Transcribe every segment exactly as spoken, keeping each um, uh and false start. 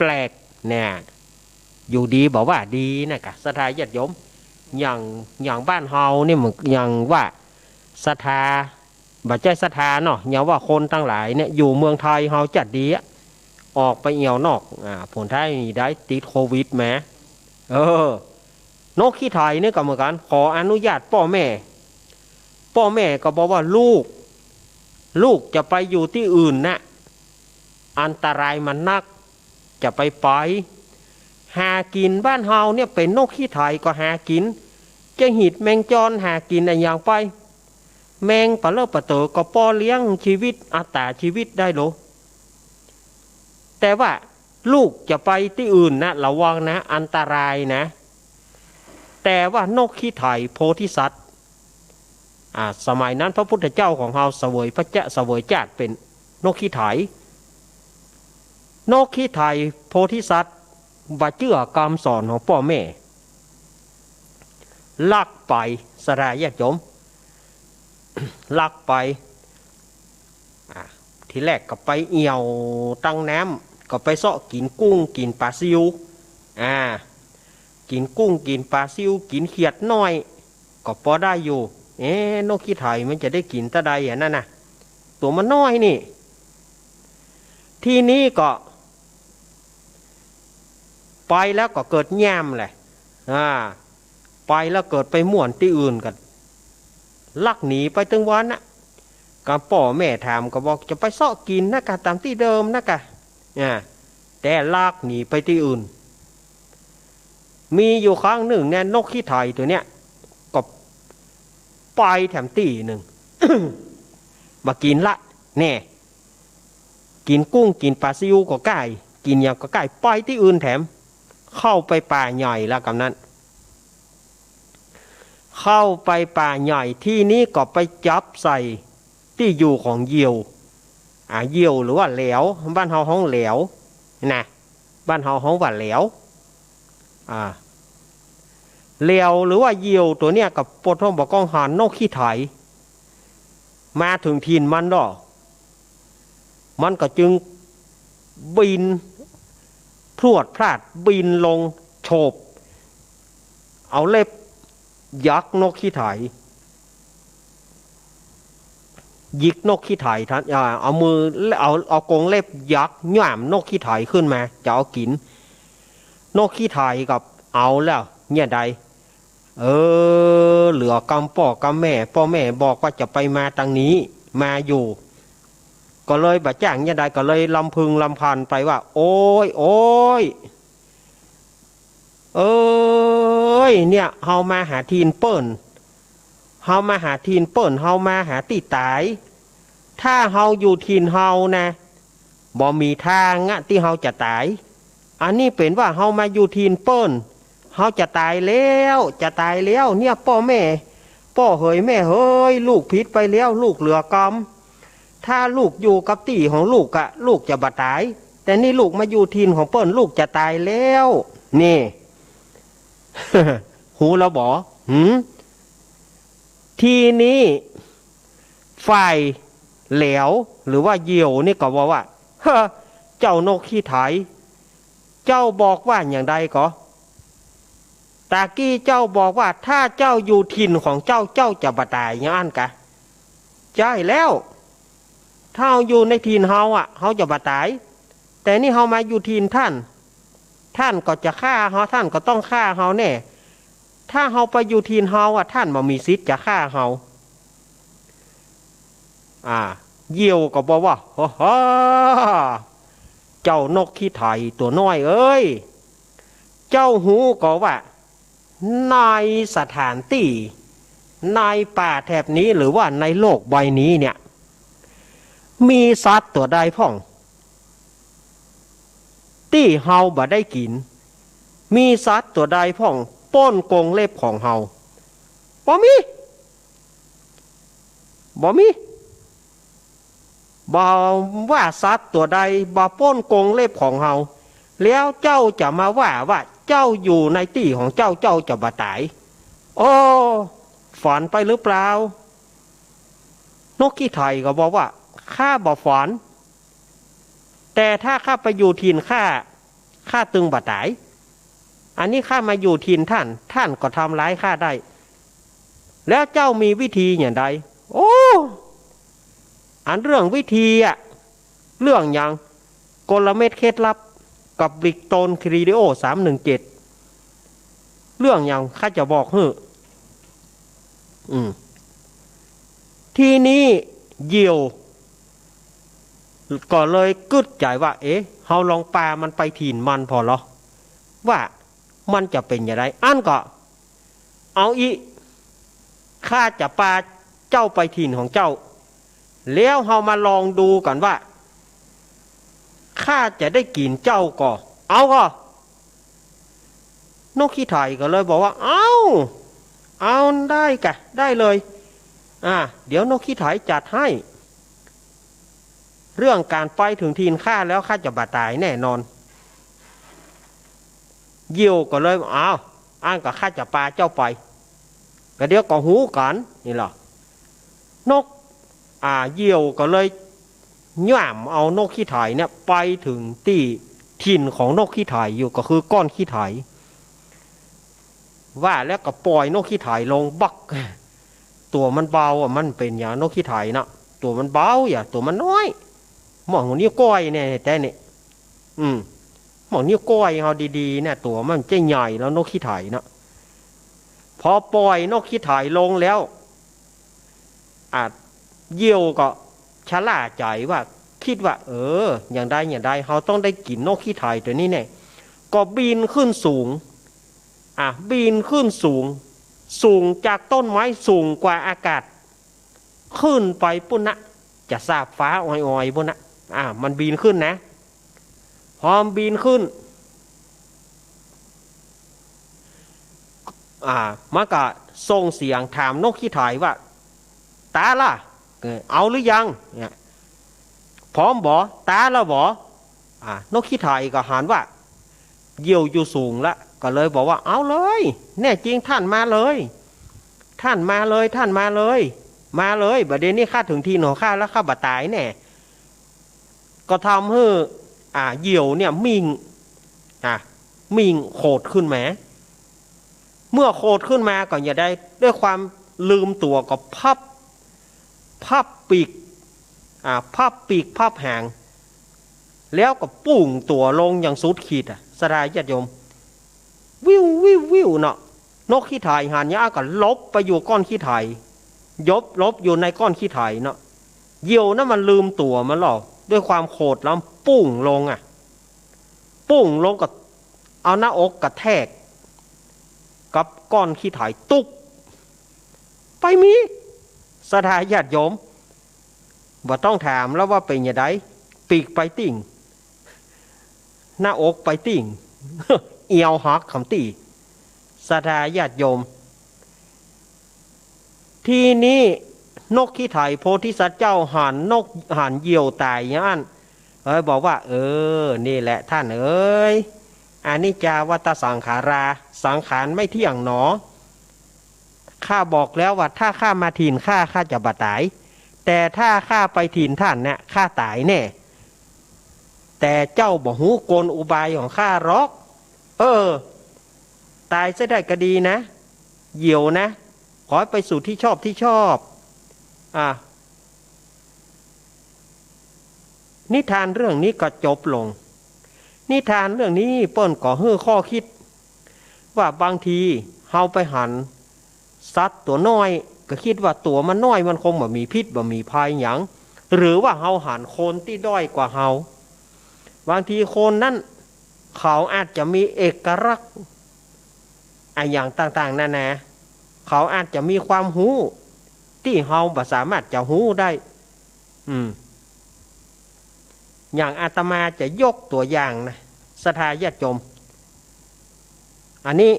ปลกๆ เนี่ย อยู่ดีบ่ว่าดีนะกะ ศรัทธาญาติโยม อย่าง อย่างบ้านเฮานี่มันอย่างว่าศรัทธา บ่ใจ้ศรัทธาเนาะ อย่างว่าคนตังหลายเนี่ย อยู่เมืองไทยเฮาจัดดีอะ ออกไปเอี่ยวนอก อ่า ผลท้ายนี่ได้ติดโควิดมา เออ นกขี้ไถนี่ก็เหมือนกั๋น ขออนุญาตป้อแม่ ป้อแม่ก็บอกว่า ลูก ลูกจะไปอยู่ตี้อื่นนะ อันตรายมันนัก จะไปไป หากิ๋นบ้านเฮาเนี่ยเป๋นนกขี้ไถก็หากิ๋น จะหิดแมงจอนหากิ๋นอะหยังไป แมงปะเลอะปะเต๋อก็ปอเลี้ยงชีวิต อัตตาชีวิตได้โล แต่ว่าลูกจะไปตี้อื่นนะ ระวังนะ อันตรายนะ แต่ว่านกขี้ไถโพธิสัตว์ อ่า สมัยนั้นพระพุทธเจ้าของเฮาเสวยพระเจ้า เสวยจาติเป๋นนกขี้ไถ นกขี้ไถโพธิสัตว์ บ่เจื้อกำสอนของป้อแม่ ลักไป ศรัทธาญาติโยม ลักไป อ่า ทีแรกก็ไปเอี่ยวตังน้ำ ก็ไปเซาะกิ๋นกุ้งกิ๋นป๋าซิว อ่า กิ๋นกุ้งกิ๋นป๋าซิว กิ๋นเขียดน้อย ก็ปอได้อยู่ เอ๊ะ นกขี้ไถมันจะได้กิ๋นตะใดอะนั่นน่ะ ตั๋วมันน้อยนี่ ทีนี้ก็ ไปแล้วก็เกิดย่ามแหละ อ่า ไปแล้วเกิดไปม่วนตี้อื่นก็ ลักหนีไปตึงวันน่ะ ก็ป้อแม่ถามก็บอกจะไปเซาะกิ๋นนะกะ ต๋ามตี้เดิมนะกะ อ่า แต่ลักหนีไปตี้อื่น มีอยู่ครั้งนึ่งเนี่ย นกขี้ไถตั๋วเนี้ย ก็ไปแถมตี้นึ่ง บ่กิ๋นละ แน่ กิ๋นกุ้งกิ๋นป๋าซิวก็ใก้ กิ๋นหยังก็ใก้ ไปตี้อื่นแถม เข้าไปป่าใหญ่แล้วกำนั้น เข้าไปป่าใหญ่ ทีนี้ก็ไปจับใส่ตี้อยู่ของเหยี่ยว อ่า เหยี่ยวหรือว่าแหลว บ้านเฮาฮ้องแหลวนะ บ้านเฮาฮ้องว่าแหลว อ่า แหลวหรือว่าเหยี่ยวตั๋วเนี้ยก็ปะโถ บ่ก้องหันนกขี้ไถ มาเถิงถิ่นมันดอก มันก็จึงบินพรวดพลาด บินลงโฉบ เอาเล็บหยักนกขี้ไถ หยิกนกขี้ไถทัน อ่า เอามือ เอา เอากรงเล็บหยักหย่ามนกขี้ไถขึ้นมา จะเอากิ๋น นกขี้ไถก็เอาแล้ว เนี่ยใด เออ เหลือกำป้อกำแม่ ป้อแม่บอกว่าจะไปมาตังนี้ มาอยู่ ก็เลยบ่จ้างเนี่ยใด ก็เลยลำพึงลำพันไปว่า โอ๊ย โอ๊ย เอ๊ย เนี่ย เฮามาหาถิ่นเปิ้น เฮามาหาถิ่นเปิ้น เฮามาหาตี้ต๋าย ถ้าเฮาอยู่ถิ่นเฮานะ บ่มีตางอะตี้เฮาจะต๋าย อันนี้เป๋นว่าเฮามาอยู่ถิ่นเปิ้น เฮาจะต๋ายแล้ว จะต๋ายแล้ว เนี่ยป้อแม่ ป้อเหยแม่เหย ลูกผิดไปแล้ว ลูกเหลือกำ ถ้าลูกอยู่กับตี้ของลูกอะ ลูกจะบ่ต๋าย แต่นี่ลูกมาอยู่ถิ่นของเปิ้น ลูกจะต๋ายแล้ว นี่ ฮู้แล้วบ่ หืม ทีนี้ฝ่ายแหลวหรือว่าเหยี่ยวนี่ก็ว่าว่า เฮ้อ เจ้านกขี้ไถ เจ้าบอกว่าอย่างใดก่อ ตะกี้เจ้าบอกว่าถ้าเจ้าอยู่ถิ่นของเจ้า เจ้าจะบ่ต๋าย อย่างอั้นกะ ใจ้แล้ว ถ้าเฮาอยู่ในถิ่นเฮาอะ เฮาจะบ่ต๋าย แต่นี่เฮามาอยู่ถิ่นต้าน ต้านก็จะฆ่าเฮา ต้านก็ต้องฆ่าเฮาแน่ ถ้าเฮาไปอยู่ถิ่นเฮาอะ ต้านบ่มีสิทธิ์จะฆ่าเฮา อ่า เหยี่ยวก็บอกว่า ฮ่าฮ่า เจ้านกขี้ไถตั๋วน้อยเอ๊ย เจ้าฮู้ก่อว่า ในสถานตี้ ในป่าแถบนี้ หรือว่าในโลกใบนี้เนี่ย มีสัตว์ตั๋วใดพ่อง ตี้เฮาบ่ได้กิ๋น มีสัตว์ตั๋วใดพ่อง ป้นกรงเล็บของเฮา บ่มี บ่มี บ่ว่าสัตว์ตั๋วใดบ่ป้นกรงเล็บของเฮา แล้วเจ้าจะมาว่าว่าเจ้าอยู่ในตี้ของเจ้า เจ้าจะบ่ต๋าย โอ้ ฝันไปหรือเปล่า นกขี้ไถก็บอกว่า ข้าบ่ฝัน แต่ถ้าข้าไปอยู่ถิ่นข้า ข้าตึงบ่ต๋าย อันนี้ข้ามาอยู่ถิ่นท่าน ท่านก็ทำร้ายข้าได้ แล้วเจ้ามีวิธีอย่างใด โอ้ อันเรื่องวิธีอะ เรื่องหยัง กลเม็ดเคล็ดลับ กับ Brickstone Studio สามหนึ่งเจ็ด เรื่องหยังข้าจะบอกหื้อ อืม ทีนี้เหยี่ยว ก็เลยกึ๊ดใจ๋ว่า เอ๊ะ เฮาลองปามันไปถิ่นมันผ่อลอ ว่ามันจะเป๋นจะใด อั้นก็ เอาอี้ ข้าจะปาเจ้าไปถิ่นของเจ้า แล้วเฮามาลองดูกั๋นว่า ข้าจะได้กิ๋นเจ้าก่อ เอาก่อ นกขี้ไถก็เลยบอกว่า เอา เอา ได้ก่ะ ได้เลย อ่า เดี๋ยวนกขี้ไถจัดให้ เรื่องก๋านไปเถิงถิ่นข้าแล้วข้าจะบ่ต๋ายแน่นอน เหยี่ยวก็เลย เอา อั้นก็ข้าจะปาเจ้าไป ก็เดี๋ยวก็ฮู้กั๋น นี่ลอ นก อ่า เหยี่ยวก็เลยย่ามเอานกขี้ไถเนี่ยไปเถิงตี้ถิ่นของนกขี้ไถอยู่ ก็คือก้อนขี้ไถ ว่าแล้วก็ป่อยนกขี้ไถลงบัก ตั๋วมันเบาอะ มันเป๋นอย่างนกขี้ไถน่ะ ตั๋วมันเบาอย่าง ตั๋วมันน้อย หม่องหัวนิ้วก้อยเนี่ย แต่เนี่ย อืม หม่องนิ้วก้อยเฮาดีๆ เนี่ย ตั๋วมันจะใหญ่แล้วนกขี้ไถน่ะ พอป่อยนกขี้ไถลงแล้ว อ่ะ เหยี่ยวก็ชะล่าใจ๋ว่า กึ๊ดว่า เออ อย่างใดอย่างใด เฮาต้องได้กิ๋นนกขี้ไถตั๋วนี้แน่ ก็บินขึ้นสูง อ่ะ บินขึ้นสูง สูงจากต้นไม้ สูงกว่าอากาศ ขึ้นไปปู๊นนะ จะซาบฟ้าออยๆ ปู๊นนะ อ่ะ มันบินขึ้นนะ พอมันบินขึ้น อ่า มันก็ส่งเสียงถามนกขี้ไถว่า ต๋าละ เออ เอาหรือยัง เนี่ย พร้อมบ่ ต๋าละบ่ อ่า นกขี้ไถก็หันว่า เหยี่ยวอยู่สูงละ ก็เลยบอกว่า เอาเลย แน่จริงท่านมาเลย ท่านมาเลย ท่านมาเลย มาเลย บ่าเดี่ยวนี้ข้าเถิงถิ่นของข้าแล้ว ข้าบ่ต๋ายแน่ ก็ทำหื้อ อ่า เหยี่ยวเนี่ยมิ่ง อ่ะ มิ่งโขดขึ้นมา เมื่อโขดขึ้นมาก็อย่าได้ ด้วยความลืมตั๋วก็พับ พับปีก อ่า พับปีก พับหาง แล้วก็ปุ้งตั๋วลงอย่างสุดขีดอะ ศรัทธาญาติโยม วิว วิว วิวเนาะ นกขี้ไถหันอย่างก็หลบไปอยู่ก้อนขี้ไถ หลบ หลบอยู่ในก้อนขี้ไถเนาะ เหยี่ยวนั้นมันลืมตั๋วมันแล้ว ด้วยความโขดแล้วปุ้งลงอะ ปุ้งลงก็เอาหน้าอกกระแทกกับก้อนขี้ไถตุ๊ก ไปมี ศรัทธาญาติโยม บ่ต้องถามแล้วว่าเป๋นจะใด ปีกไปติ่ง หน้าอกไปติ่ง เอี่ยวหักกำตี้ ศรัทธาญาติโยม ทีนี้นกขี้ไถโพธิสัตว์เจ้าหันนก หันเหยี่ยวต๋ายอย่างนั้น เอ้ย บอกว่า เออ นี่แหละท่านเอ๋ย อนิจจาวัฏฏะสังขารา สังขารไม่เที่ยงหนอ ข้าบอกแล้วว่าถ้าข้ามาถิ่นข้า ข้าจะบ่ต๋าย แต่ถ้าข้าไปถิ่นท่านเนี่ย ข้าต๋ายแน่ แต่เจ้าบ่ฮู้กลอุบายของข้าหรอก เออ ต๋ายเสียได้ก็ดีนะ เหยี่ยวนะ ขอให้ไปสู่ที่ชอบที่ชอบ อ่ะ นิทานเรื่องนี้ก็จบลง นิทานเรื่องนี้เปิ้นก็หื้อข้อคิด ว่าบางทีเฮาไปหันสัตว์ตั๋วน้อย ก็กึ๊ดว่าตั๋วมันน้อย มันคงบ่มีพิษ บ่มีภัยหยัง หรือว่าเฮาหันคนตี้ด้อยกว่าเฮา บางทีคนนั้นเขาอาจจะมีเอกลักษณ์ อะหยังต่างๆ นานา เขาอาจจะมีความฮู้ตี้เฮาบ่สามารถจะฮู้ได้ อืม อย่างอาตมาจะยกตั๋วอย่างนะ ศรัทธาญาติโยม อันนี้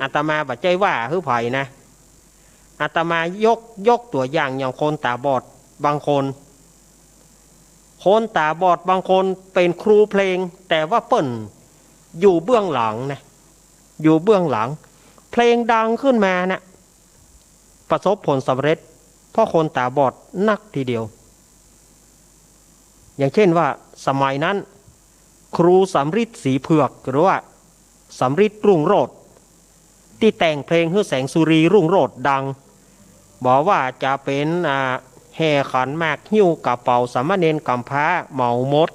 อาตมาบ่ใจ้ว่าหื้อใผนะ อาตมายก ยกตั๋วอย่าง อย่างคนต๋าบอดบางคน คนต๋าบอดบางคนเป๋นครูเพลง แต่ว่าเปิ้นอยู่เบื้องหลังนะ อยู่เบื้องหลัง เพลงดังขึ้นมานะ ประสบผลสำเร็จ เพราะคนต๋าบอดนักทีเดียว อย่างเช่นว่าสมัยนั้น ครูสำริด ศรีเผือก หรือว่าสำริด รุ่งโรจน์ ตี้แต่งเพลงหื้อแสงสุรี รุ่งโรจน์ ดัง บ่ว่าจะเป๋น อ่า แห่ขันหมาก หิ้วกระเป๋า สามเณรกำพร้า เหมาหมด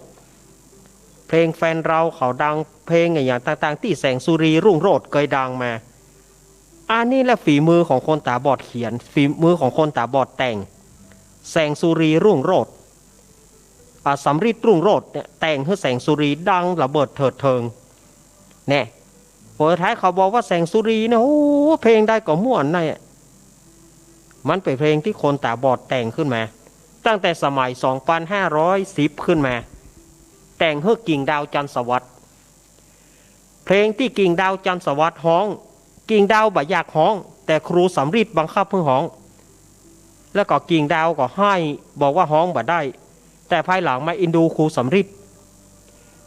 เพลงแฟนเราก็ดัง เพลงอะหยังต่างๆ ตี้แสงสุรี รุ่งโรจน์ เกยดังมา อันนี้แหละฝีมือของคนต๋าบอดเขียน ฝีมือของคนต๋าบอดแต่ง แสงสุรี รุ่งโรจน์ อ่า สำริด รุ่งโรจน์เนี่ย แต่งหื้อแสงสุรีดังระเบิดเถิดเถิง แน่ เปิดท้ายเขาบอกว่าแสงสุรีเนี่ย โอ้ เพลงใดก็ม่วน นั่นแหละ มันเป๋นเพลงตี้คนต๋าบอดแต่งขึ้นมา ตั้งแต่สมัยสองปันห้าร้อยสิบขึ้นมา แต่งหื้อกิ่งดาว จันทร์สวัสดิ์ เพลงตี้กิ่งดาว จันทร์สวัสดิ์ ฮ้อง กิ่งดาวบ่อยากฮ้อง แต่ครูสำริดบังคับหื้อฮ้อง แล้วก็กิ่งดาวก็ไห้ บอกว่าฮ้องบ่ได้ แต่ภายหลังมาเอ็นดูครูสำริด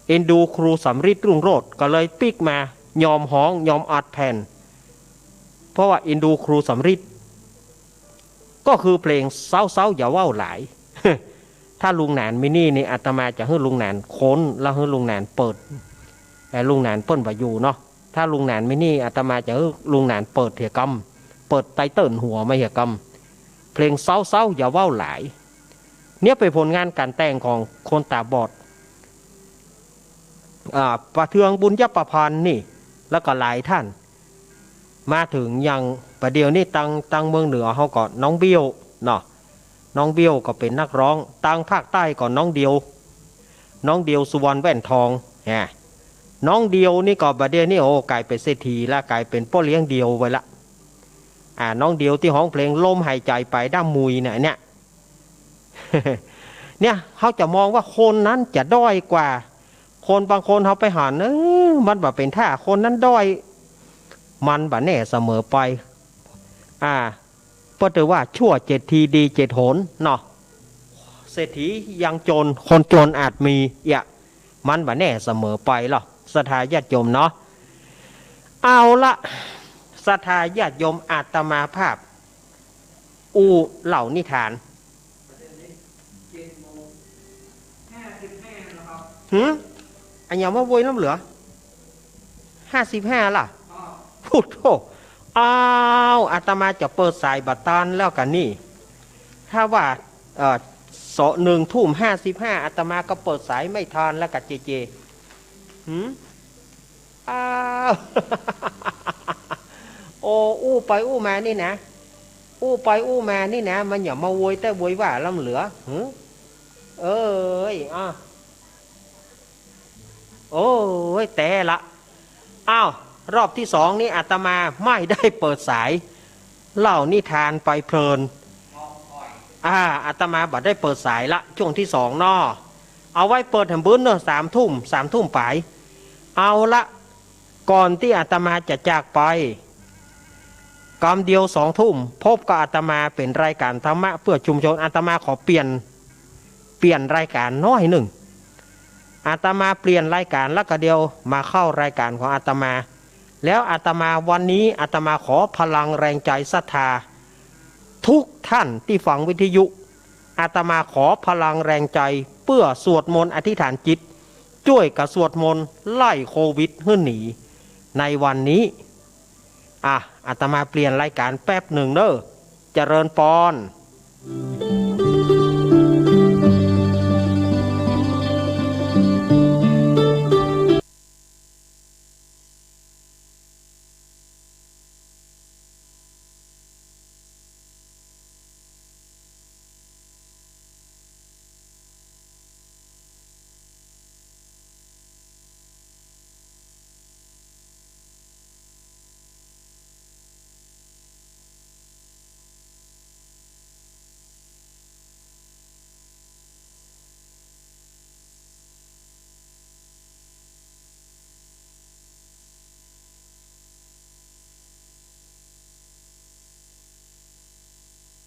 เอ็นดูครูสำริด รุ่งโรจน์ ก็เลยปิ๊กมายอมฮ้อง ยอมอัดแผ่น เพราะว่าเอ็นดูครูสำริด ก็คือเพลงเซาเซาอย่าเว้าหลาย ถ้าลุงหนานมีนี่นี่ อาตมาจะหื้อลุงหนานค้น แล้วหื้อลุงหนานเปิด แต่ลุงหนานเปิ้นบ่อยู่เนาะ ถ้าลุงหนานมีนี่ อาตมาจะหื้อลุงหนานเปิดเหียกำ เปิดไตเติ้ลหัวมาเหียกำ เพลงเซาเซาอย่าเว้าหลาย เนี่ยเป๋นผลงานก๋านแต่งของคนต๋าบอด อ่า ป่าเทือง บุญยประพันธ์นี่ แล้วก็หลายท่าน มาเถิงอย่างบ่าเดี่ยวนี้ ตาง ตางเมืองเหนือเฮาก็น้องเบี้ยวเนาะ น้องเบี้ยวก็เป๋นนักฮ้อง ตางภาคใต้ก็น้องเดียว น้องเดียว สุวรรณแว่นทอง ฮะ น้องเดียวนี่ก็บ่าเดี่ยวนี้ โอ้ ก๋ายเป๋นเศรษฐีละ ก๋ายเป๋นป้อเลี้ยงเดี่ยวไปละ อ่า น้องเดียวตี้ฮ้องเพลงลมหายใจไปด้ามมุยเนี่ย เนี่ย เนี่ย เฮาจะมองว่าคนนั้นจะด้อยกว่า คนบางคนเฮาไปหัน เออ มันบ่เป๋นท่า คนนั้นด้อย มันบ่แน่เสมอไป อ่า เปิ้นว่าชั่วเจ็ดทีดีเจ็ดหนเนาะ เศรษฐียังจน คนจนอาจมี เอี้ย มันบ่แน่เสมอไปหรอก ศรัทธาญาติโยมเนาะ เอาละ ศรัทธาญาติโยม อาตมาภาพ อู้เล่านิทาน หืม อะหยังมาโวยล้ำเหลือ ห้าสิบห้าล่ะ พุทโธ อ้าว อาตมาจะเปิดสายบ่ตันแล้วกั๋นนี่ ถ้าว่า เอ่อ สอง หนึ่งทุ่มห้าสิบห้า อาตมาก็เปิดสายไม่ทันแล้วกั๋นเจเจ หืม อ้าว โอ้ อู้ไปอู้มานี่นะ อู้ไปอู้มานี่นะ มันอย่ามาโวยแต๊โวยว่าล้ำเหลือ หืม เอ้ย อ้าว โอ้ย แต๊ละ อ้าว รอบตี้สองนี่อาตมาไม่ได้เปิดสาย เล่านิทานไปเพลิน อ่า อาตมาบ่ได้เปิดสายละ ช่วงตี้สองเนาะ เอาไว้เปิดแหมบึ้นเนาะ สามทุ่ม สามทุ่มป๋าย เอาละ ก่อนตี้อาตมาจะจากไป กำเดียวสองทุ่ม พบกับอาตมาเป๋นรายก๋านธรรมะเพื่อชุมชน อาตมาขอเปลี่ยน เปลี่ยนรายก๋านน้อยนึ่ง อาตมาเปลี่ยนรายก๋านแล้วก็เดี๋ยวมาเข้ารายก๋านของอาตมา แล้วอาตมาวันนี้อาตมาขอพลังแรงใจศรัทธา ทุกท่านตี้ฟังวิทยุ อาตมาขอพลังแรงใจเพื่อสวดมนต์อธิษฐานจิต จ้วยกั๋นสวดมนต์ไล่โควิดหื้อหนี ในวันนี้ อ่ะ อาตมาเปลี่ยนรายก๋านแป๊บนึ่งเน่อ เจริญปอน